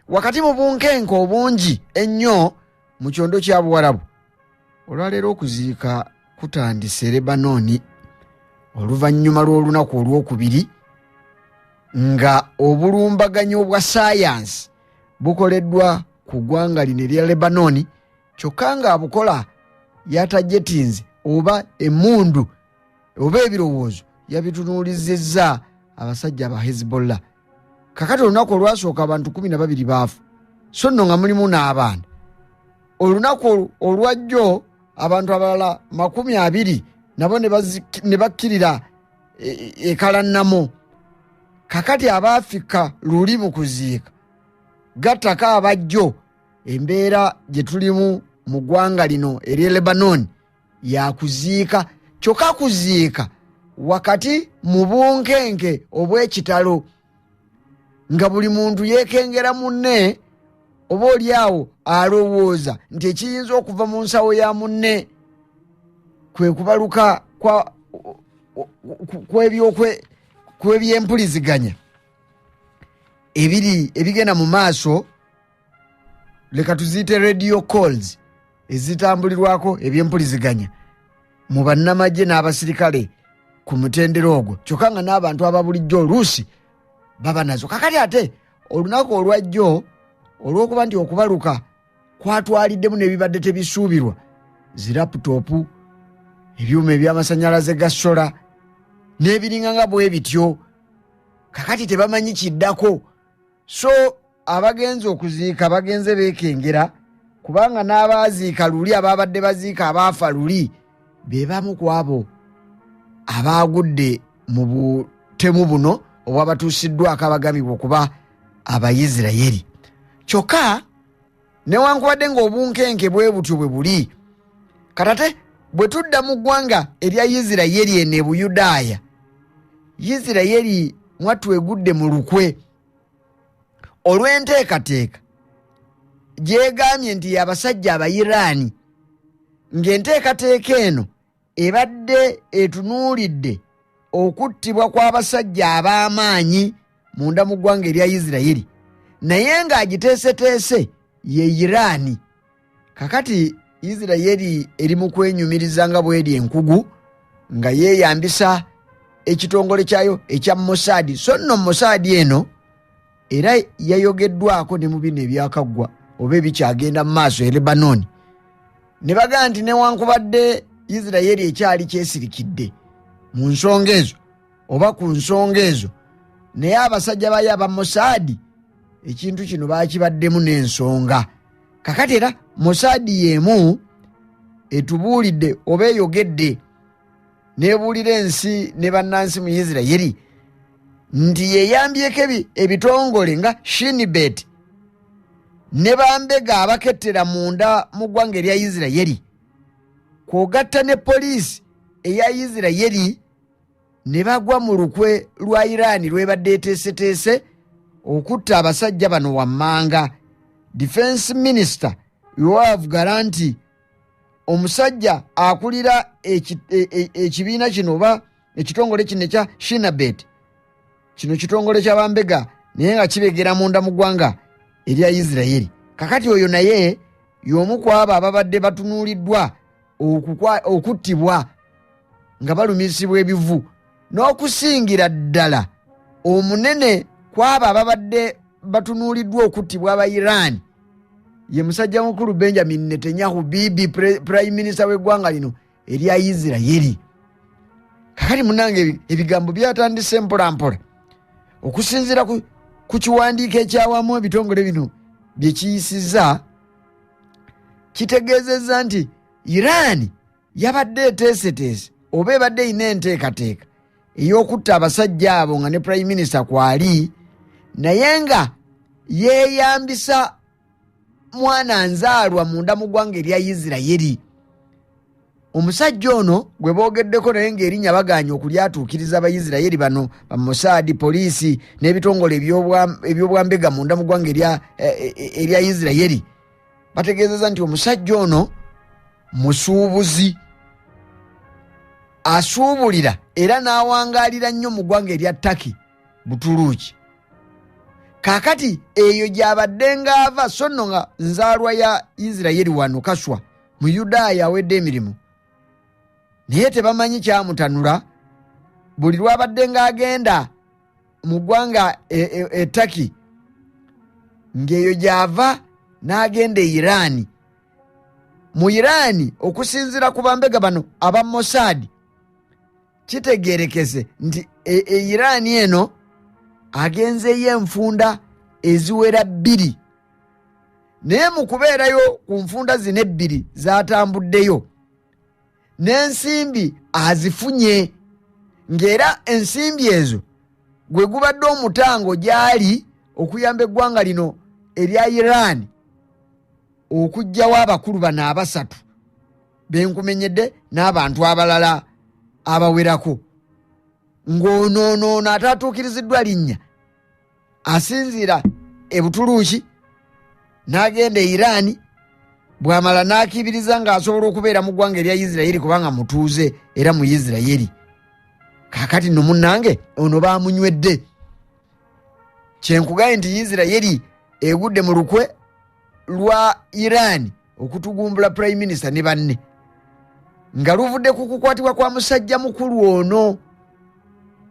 Wakati mu bunkenke obungi ennyo mu kyondo kya Buwarabu, olwaleero okuziika kutandise Lebanoni oluvannyuma lw'olunaku olwokubiri nga obulumbaganyi obwa saayansi bukoleddwa ku ggwanga lino erya Lebanoni, kyokka ng'abukola yatajetinze oba emmundu oba ebirowoozo yabitunuulizizza abasajja aba Hezbollah. Kakati olunaku olwasooka abantu 12 baafa, so nno nga mulimu n'abaana. Olunaku olwajjo abantu abalala 20 nabo ne bakkirira ekalannamo. Kakati abaafika luli mu kuziika gattako abajjo, embeera gye tulimu mu ggwanga lino ery'e Lebanon yakuziika, kyokka kuziika wakati mu bunkenke obw'ekitalo nga buli muntu yeekengera munne, oba oli awo alowooza nti ekiyinza okuva mu nsawo ya munne kwe kubaluka kw'ebyempuliziganya ebiri ebigenda mu maaso, leka tuziyite radio calls ezitambulirwako ebyempuliziganya mu bannamagye n'abasirikale ku mutendera ogwo, kyokka nga n'abantu aba bulijjo oluusi baba nazo. Kakati ate olunaku olwajjo olw'okuba nti okubaluka kwatwaliddemu n'ebibadde tebisuubirwa, zi laputopu, ebyuma eby'amasannyalaze ga sola n'ebiringa nga bwe bityo, kakati tebamanyi kiddako. So abagenze okuziika bagenze beekengera, kubanga n'abaaziika luli, abaabadde baziika abaafa luli, be bamu ku abo abaagudde mu butemu buno obwabatuusiddwako abagambibwa okuba Abayisirayeri. Kyokka newankubadde ng'obunkenke bwe butyo bwe buli, katate bwe tudda mu ggwanga erya Isirayeri eno e Buyudaaya, Isirayeri mwattu egudde mu lukwe olw'enteekateeka gyegambye nti y'abasajja Abayiraani, ng'enteekateeka eno ebadde etunuulidde okuttibwa kw'abasajja ab'amaanyi munda mu ggwanga erya Isirayeri, naye ng'agiteeseteese ye Iraani. Kakati Isirayeri eri mu kwenyumiriza nga bw'eri enkugu nga yeeyambisa ekitongole kyayo ekya Mossad. So nno Mossad eno era yayogeddwako ne mu bino ebyakaggwa oba ebikyagenda mu maaso e Lebanon, ne bagamba nti newankubadde Isirayeri ekyali kyesirikidde mu nsonga ezo oba ku nsonga ezo, naye abasajja bayo aba Mossad ekintu kino bakibaddemu n'ensonga. Kakati era Mossad y'emu etubuulidde oba eyogedde n'ebuulira ensi ne bannansi mu Isirayeri nti yeyambyeko ebitongole nga Shin Bet ne bambega abakettera munda mu ggwanga erya Isirayeri, kw'ogatta ne poliisi eya Isirayeri, ne bagwa mu lukwe lwa Iraani lwebadde eteeseteese okutta abasajja bano wammanga. Defense Minister Yoav Gallant, omusajja akulira ekibiina kino oba ekitongole kino ekya Shin Bet, kino kitongole ky'abambega naye nga kibegera munda mu ggwanga erya Isirayeri. Kakati oyo naye y'omu ku abo ababadde batunuuliddwa okuttibwa nga balumisibwa ebivu, n'okusingira ddala omunene ku abo ababadde batunuuliddwa okuttibwa aba Iran ye musajja mukulu Benjamin Netanyahu, bibi Prime Minister w'eggwanga lino erya Isirayeri. Kakati munnange ebigambo byatandise mpola mpola okusinziira ku kiwandiiko ekyawamu ebitongole bino bye kiyisizza, kitegeezezza nti Iran yabadde eteeseteese oba ebadde erina enteekateeka ey'okutta abasajja abo nga ne Prime Minister kwali, naye nga yeeyambisa mwana nzaalwa munda mu ggwanga erya Isirayeri. Omusajja ono gwe boogeddeko naye ng'erinnya bagaanye okulyatuukiriza Abayisirayeri bano ba Mossad, poliisi n'ebitongole eby'obwambega munda mu ggwanga erya Isirayeri, bategeezezza nti omusajja ono musuubuzi asuubulira era n'awangaalira nnyo mu ggwanga erya Turkey, Butuluuki. Kaakati eyo gy'abadde ng'ava, so nno nga nzaalwa ya Isirayiri wano Kaswa mu Yudaaya awedde emirimu, naye tebamanyi kyamutanula. Buli lwabadde ng'agenda mu ggwanga e Turkey, ng'eyo gy'ava n'agenda e Iran. Mu Iran, okusinziira ku bambega bano aba Mossad, kitegeerekese nti e Iran eno agenzeeyo enfunda eziwera 2, naye mu kubeerayo ku nfunda zino 2 z'atambuddeyo n'ensimbi azifunye, ng'era ensimbi ezo gwe gubadde omutango gy'ali okuyamba eggwanga lino erya Iran okuggyawo abakulu bano abasatu benkumenyedde n'abantu abalala abawerako. Ng'onoonoono ataatuukiriziddwa linnya asinziira e Butuluuki n'agenda e Iran, bw'amala n'akibiriza ng'asobola okubeera mu ggwanga erya Isirayiri kubanga mutuuze era mu Isirayiri. Kaakati nno munnange ono baamunywedde. Kyenkugambye nti Isirayiri egudde mu lukwe lwa Iran okutugumbula Prime Minister ne banne, nga luvudde ku kukwatibwa kwa musajja mukulu ono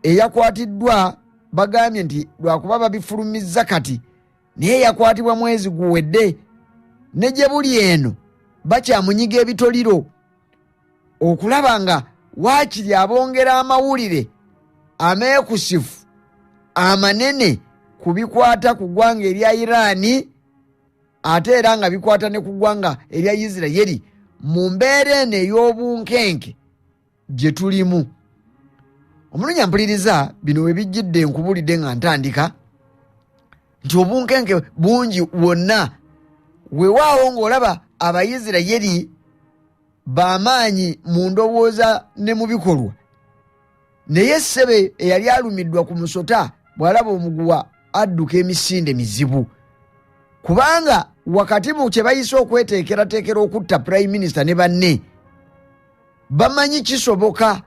eyakwatiddwa. Bagambye nti lwakuba babifulumizza kati, naye yakwatibwa mwezi guwedde, ne gye buli eno bakyamunyiga ebitoliro okulaba nga waakiri abongera amawulire ameekusifu amanene ku bikwata ku ggwanga erya Iran, ate era nga bikwata ne ku ggwanga erya Isirayiri mu mbeera eno ey'obunkenke gye tulimu. Omulungi ampuliriza, bino we bijjidde nkubulidde nga ntandika nti obunkenke bungi wonna. Weewaawo ng'olaba Abayisirayiri b'amaanyi mu ndowooza ne mu bikolwa, naye ssebe eyali alumiddwa ku musota bw'alaba omuguwa adduka emisinde mizibu, kubanga wakati mu kye bayise okweteekerateekera okutta Prime Minister ne banne, bamanyi kisoboka.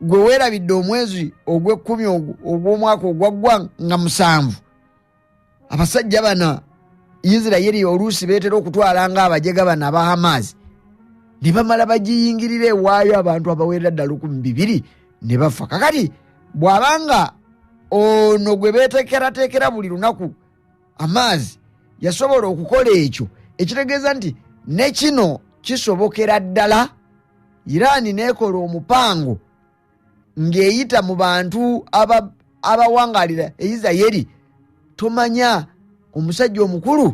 Gwe weerabidde omwezi ogw'ekkumi ogw'omwaka ogwaggwa nga 7, abasajja bano Isirayiri oluusi beetera okutwala ng'abajega bano aba Hamas, ne bamala bagiyingirira ewaayo abantu abawerera ddala 2000 ne bafa. Kakati bw'abanga ono gwe beeteekerateekera buli lunaku amaazi yasobola okukola ekyo, ekitegeeza nti ne kino kisobokera ddala. Iran n'ekola omupango ng'eyita mu bantu abawangalira e Isirayiri. Tomanya omusajja omukulu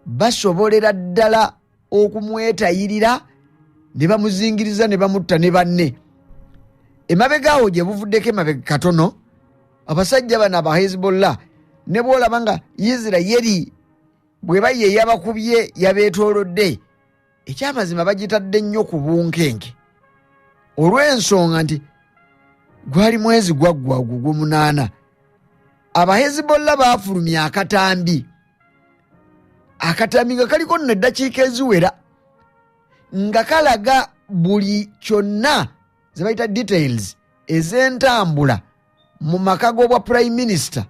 basobolera ddala okumwetayirira ne bamuzingiriza ne bamutta ne banne. Emabega awo gye buvuddeko emabega katono, abasajja bano aba Hezbollah ne bw'olaba nga Isirayiri bw'eba ye yabakubye yabeetoolodde, ekyamazima bagitadde nnyo ku bunkenke olw'ensonga nti gwali mwezi gwaggwa ogwo gw'omunaana, aba Hezbollah baafulumya akatambi nga kaliko nno eddakiika eziwera nga kalaga buli kyonna ze bayita details ez'entambula mu maka g'obwa Prime Minister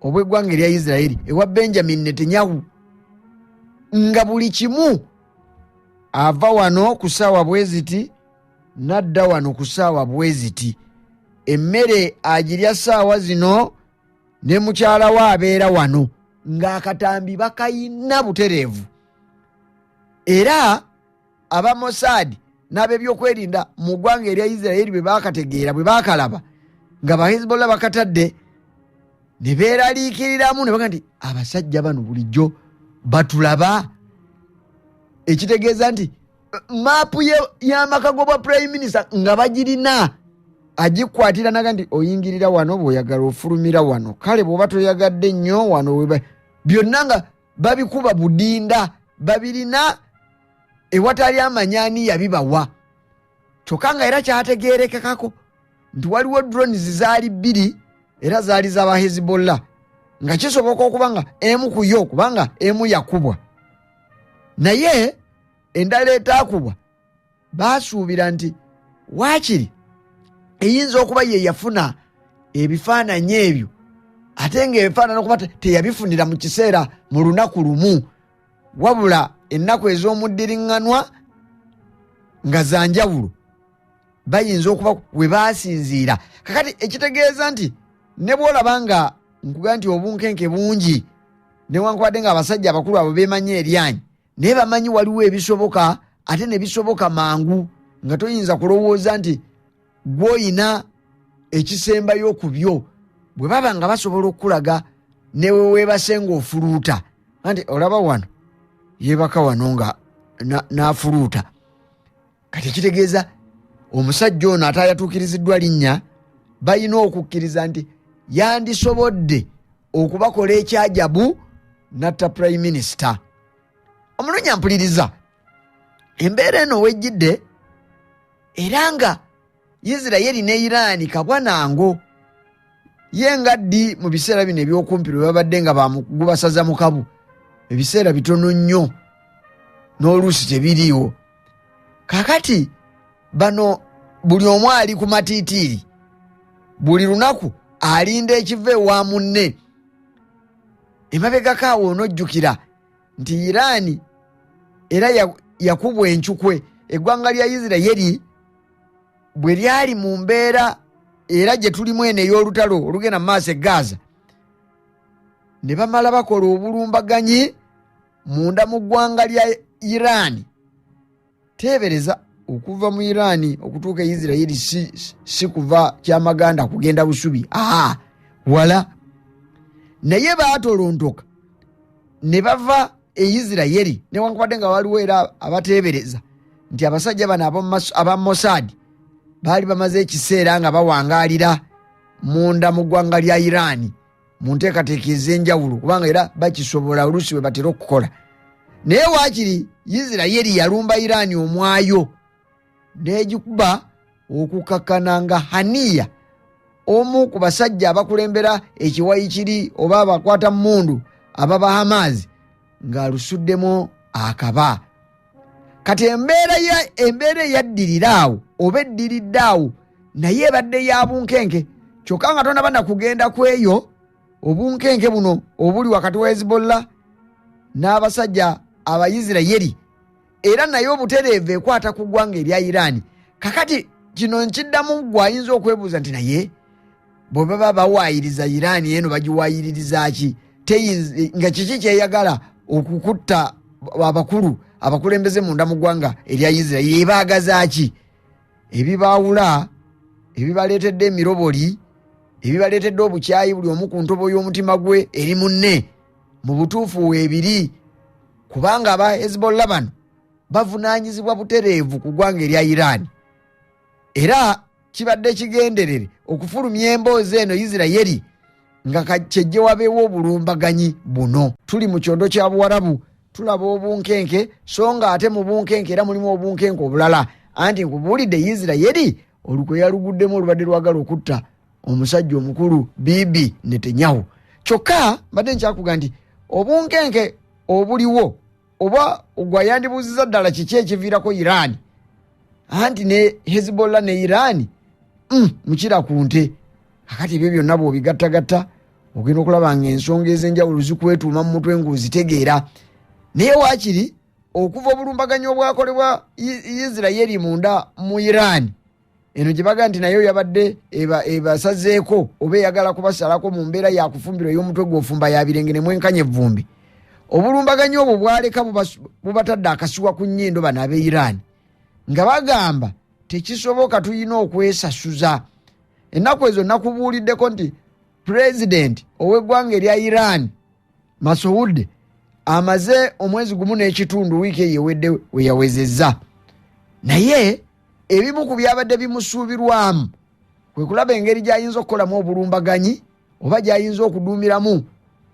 obw'eggwanga erya Isirayiri ewa Benjamin Netanyahu, nga buli kimu ava wano ku ssaawa bwe ziti n'adda wano ku ssaawa bwe ziti, emmere agirya ssaawa zino ne mukyala we abeera wano, ng'akatambi bakayina butereevu. Era aba Mossad n'ab'ebyokwerinda mu ggwanga erya Isirayiri bwe baakategeera, bwe baakalaba nga ba Hezbollah bakatadde, ne beeraliikiriramu ne bagamba nti abasajja bano bulijjo batulaba, ekitegeeza nti maapu y'amaka g'obwa Prime Minister nga bagirina, agikwatira naga nti oyingirira wano bw'oyagala ofulumira wano, kale bw'oba toyagadde nnyo wano, byonna nga babikuba budinda, babirina ewatali amanyani yabibawa. Kyokka nga era kyategeerekekako nti waliwo drones zaali 2 era zaali z'aba Hezbollah, nga kisoboka okuba nga emu ku yo, kubanga emu yakubwa naye endala etaakubwa baasuubira nti waakiri eyinza okuba ye yafuna ebifaananyi ebyo Ate ng'efaanana okuba teyabifunira mu kiseera mu lunaku lumu, wabula ennaku ez'omuddiriŋŋanwa nga za njawulo, bayinza okuba we baasinziira. Kakati ekitegeeza nti ne bw'olaba nga nkuga nti obunkenke bungi, newankubadde nga abasajja abakulu abo beemanyi eryanyi, naye bamanyi waliwo ebisoboka ate ne bisoboka mangu, nga toyinza kulowooza nti gw'oyina ekisembayo ku byo. Bwe baba nga basobola okukulaga ne we weebase ng'ofuluuta, anti olaba wano yeebaka wano nga n'afuluuta. Kati ekitegeeza omusajja ono ate ayatuukiriziddwa linnya, balina okukkiriza nti yandisobodde okubakola ekyajabu n'atta Prime Minister. Omulungi ampuliriza, embeera eno wejjidde era nga Yisirayeli ne Iraani kabwa nango ye nga ddi mu biseera bino ebyokumpi lwe babadde nga bamugubasaza mu kabu, ebiseera bitono nnyo n'oluusi tebiriiwo. Kakati bano buli omu ali ku matiitiiri, buli lunaku alinda ekiva ewa munne. Emabegako awo onojjukira nti Iraani era yakubwa encukwe eggwanga lya Yisirayeli bwe lyali mu mbeera era gye tulimu eno ey'olutalo olugenda mu maaso e Gaza, ne bamala bakola obulumbaganyi munda mu ggwanga lya Iran. Teebereza okuva mu Iran okutuuka e Isirayiri si kuva Kyamaganda kugenda Busubi, aa wala. Naye baatolontoka ne bava e Isirayiri, newankubadde nga waliwo era abateebereza nti abasajja bano aba Mossad baali bamaze ekiseera nga bawangaalira munda mu ggwanga lya Iran mu nteekateeka ez'enjawulo, kubanga era bakisobola oluusi bwe batera okukola. Naye waakiri Yisirayeri yalumba Iran omwayo n'egikuba okukakkana nga Haniya, omu ku basajja abakulembera ekiwayi kiri oba abakwata mmundu ababa Hamas, ng'alusuddemu akaba. Kati embeera eyaddirira awo oba eddiridde awo naye ebadde ya bunkenke, kyokka nga tonaba na kugenda ku eyo, obunkenke buno obuli wakati wa Hezbollah n'abasajja Abayisirayeri era naye obutereevu ekwata ku ggwanga erya Iran. Kakati kino nkiddamu ggwe ayinza okwebuuza nti naye bwe baba bawaayiriza Iran eno bagiwaayiririza ki? Nga kiki kyeyagala okukutta abakulu abakulembeze munda mu ggwanga erya Isirayiri? Ebaagaza ki? Ebibaawula, ebibaleetedde emiroboli, ebibaleetedde obukyayi buli omu ku ntobo y'omutima gwe eri munne, mu butuufu weebiri, kubanga aba Hezbollah bano bavunaanyizibwa butereevu ku ggwanga erya Iran. Era kibadde kigenderere okufulumya emboozi eno Yisirayeri nga kyejje wabeewo obulumbaganyi buno. Tuli mu kyondo kya Buwarabu, tulaba obunkenke, so nga ate mu bunkenke era mulimu obunkenke obulala. Anti nkubuulidde Yisirayeri olukwe yaluguddemu olubadde lwagala okutta omusajja omukulu Bibi Netanyahu. Kyokka mbadde nkyakuga nti obunkenke obuliwo oba gwa yandibuuzizza ddala kiki ekiviirako Iran, anti ne Hezbollah ne Iran mukira ku nte. Kakati ebyo byonna bw'obigattagatta ogenda okulaba ng'ensonga ez'enjawulo zikwetuuma mu mutwe ng'ozitegeera. Naye waakiri okuva obulumbaganyi obwakolebwa Yisirayeri munda mu Iran eno gye baga nti nayo yabadde ebasazeeko oba eyagala kubasalako mu mbeera ya kufumbirwa ey'omutwe gw'ofumba ya birenge ne mwenkanya evvumbi. Obulumbaganyi obwo bwaleka bubatadde akasiwa ku nnyindo bano ab'e Iran nga bagamba tekisoboka, tulina okwesasuza. Ennaku ezo nakubuuliddeko nti pulezidenti ow'eggwanga erya Iran Masoud amaze omwezi gumu n'ekitundu wiiki eyo ewedde we yawezezza, naye ebimu ku byabadde bimusuubirwamu kwe kulaba engeri gy'ayinza okukolamu obulumbaganyi oba gy'ayinza okuduumiramu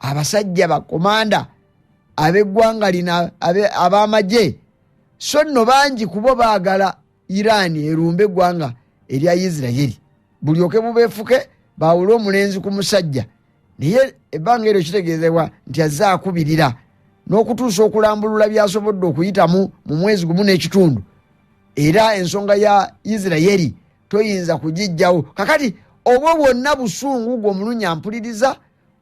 abasajja bakomanda ab'eggwanga lino ab'amagye. So nno bangi ku bo baagala Iran erumbe eggwanga erya Yisirayeri bulyoke bubeefuke baawule omulenzi ku musajja. Naye ebbanga eryo kitegeezebwa nti azze akubirira n'okutuusa okulambulula by'asobodde okuyitamu mu mwezi gumu n'ekitundu. Era ensonga ya Yisirayeri toyinza kugiggyawo. Kakati obwo bwonna busungu gwe omulunya mpuliriza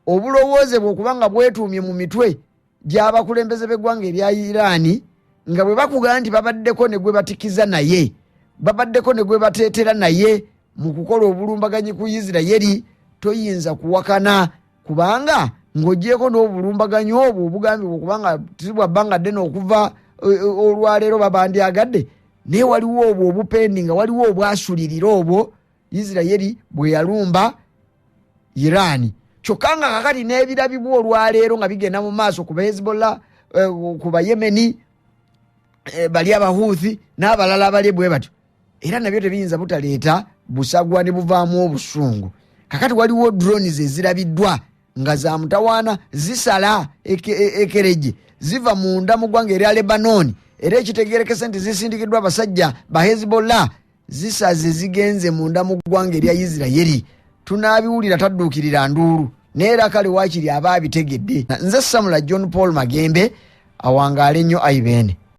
Obulowoozebwa okuba nga bwetuumye mu mitwe gy'abakulembeze b'eggwanga erya Iraani, nga bwe bakugamba nti babaddeko ne gwe batikiza naye, babaddeko ne gwe bateetera naye mu kukola obulumbaganyi ku Isirayiri, toyinza kuwakana, kubanga ng'ogyeko n'obulumbaganyi obwo obugambibwa okubanga tibwa bbanga ddene okuva olwaleero babandyagadde, naye waliwo obwo obupendi nga waliwo obwasulirira obwo Isirayiri bwe yalumba Iraani. Kyokka nga kakati n'ebirabibwa olwaleero nga bigenda mu maaso ku Hezbollah, ku Bayemeni, bali Abahuthi n'abalala abali bwe batyo, era nabyo tebiyinza butaleeta busagwa ne buvaamu obusungu. Kakati waliwo drones ezirabiddwa nga za mutawaana, zisala ekereje, ziva munda mu ggwanga erya Lebanon, era ekitegeerekese nti zisindikiddwa abasajja ba Hezbollah, zisaze zigenze munda mu ggwanga erya Isirayiri. Tunaabiwulira tadduukirira nduulu, naye era kale waakiri aba abitegedde. Nze Samula John Paul Magembe, awangaale nnyo ayi beene.